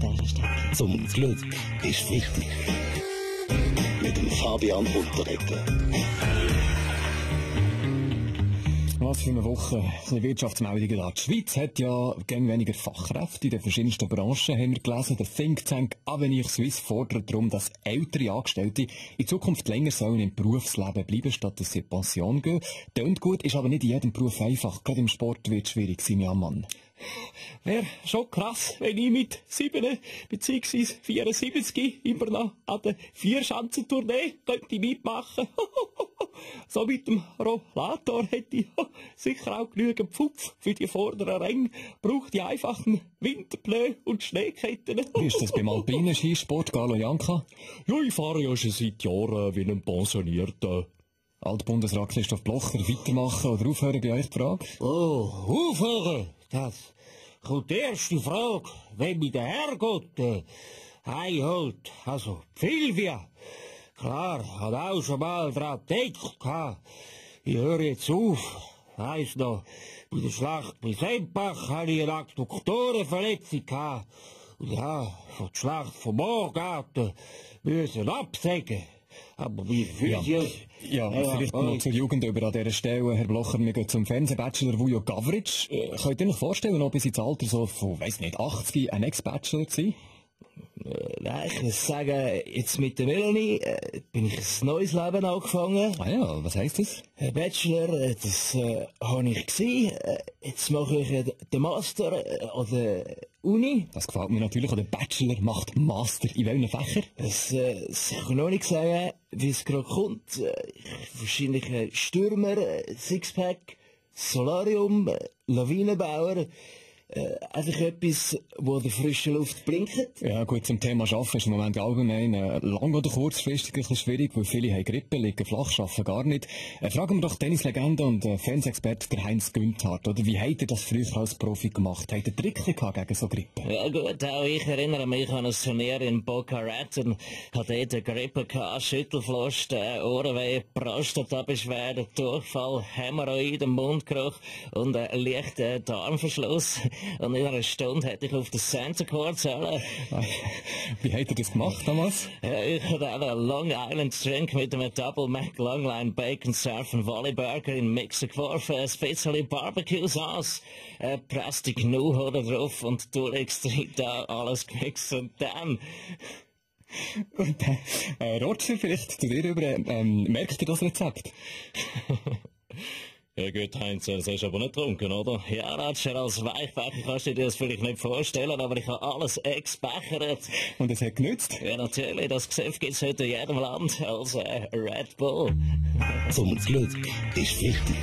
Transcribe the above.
Taschenstecke. Zum Glück ist wichtig. Mit dem Fabian Unterreger. Was für eine Woche, eine Wirtschaftsmeldung da. Die Schweiz hat ja gern weniger Fachkräfte in den verschiedensten Branchen, haben wir gelesen. Der Think Tank Avenir Suisse fordert darum, dass ältere Angestellte in Zukunft länger sollen im Berufsleben bleiben, statt dass sie in Pension gehen. Tönt gut, ist aber nicht in jedem Beruf einfach. Gerade im Sport wird es schwierig, Simeon Mann. Wäre schon krass, wenn ich mit 7 bzw. 74 immer noch an der Vierschanzentournee könnte mitmachen. So mit dem Rollator hätte ich sicher auch genügend Pfupf für die vorderen Ränge. Braucht ich einfach einen Winterpneu und Schneeketten. Wie ist das beim alpinen Skisport, Galo Janka? Ja, ich fahre ja schon seit Jahren wie ein Pensionierter. Altbundesrat Christoph Blocher, weitermachen oder aufhören bei euch die Frage? Oh, aufhören? Das kommt die erste Frage, wenn mich der Herrgott heimholt. Also, Silvia. Klar, hat auch schon mal dran gedacht. Ich höre jetzt auf. Weiss noch, bei der Schlacht bei Sempach hatte ich eine Adduktorenverletzung gehabt. Und ja, von der Schlacht vom Moorgarten müssen absägen. Aber wie Physio... Ja, vielleicht noch zur Jugend über an dieser Stelle. Herr Blocher, wir gehen zum Fernsehbachelor Vujo Gavric. Könnt ihr euch vorstellen, ob bis ins Alter so von, weiss nicht, 80 ein Ex-Bachelor sein? Nein, ich muss sagen, jetzt mit der Melanie bin ich ein neues Leben angefangen. Ah ja, was heisst das? Bachelor, das habe ich gesehen. Jetzt mache ich den Master an der Uni. Das gefällt mir natürlich. Der Bachelor macht Master. In welchen Fächern? Das ich kann noch nicht sagen, wie es gerade kommt. Wahrscheinlich Stürmer, Sixpack, Solarium, Lawinenbauer. Einfach etwas, wo die frische Luft blinkt. Ja gut, zum Thema Arbeiten ist im Moment allgemein lang- oder kurzfristig ein bisschen schwierig, weil viele haben Grippe, liegen flach, arbeiten gar nicht. Fragen wir doch Tennislegende und Fernsehexperte der Heinz Günthardt, oder? Wie habt ihr das früher als Profi gemacht? Habt ihr Tricks gehabt gegen so Grippe? Ja gut, auch ich erinnere mich an ein Turnier in Boca Raton. Hat dort Grippe gehabt, Schüttelfrost, Ohrenweh, Prostata-Beschwerden, Durchfall, Hämorrhoiden, Mundgeruch und leichter Darmverschluss. Und in einer Stunde hätte ich auf das Center Court sollen. Wie habt ihr das gemacht damals? Ich hatte einen Long Island Drink mit einem Double Mac Longline Bacon Surf und Volley Burger in den Mixer geworfen, ein bisschen Barbecue Sauce, presste Gnu drauf und durchextrem da alles gemixt und dann... Und Roger, vielleicht zu dir über, merkt ihr das Rezept? Ja gut, Heinz, das hast du aber nicht getrunken, oder? Ja, Roger, als Weichbecher kannst du dir das vielleicht nicht vorstellen, aber ich habe alles ex-bechert. Und es hat genützt? Ja, natürlich, das Gesöff gibt's heute in jedem Land als Red Bull. Zum Glück ist wichtig.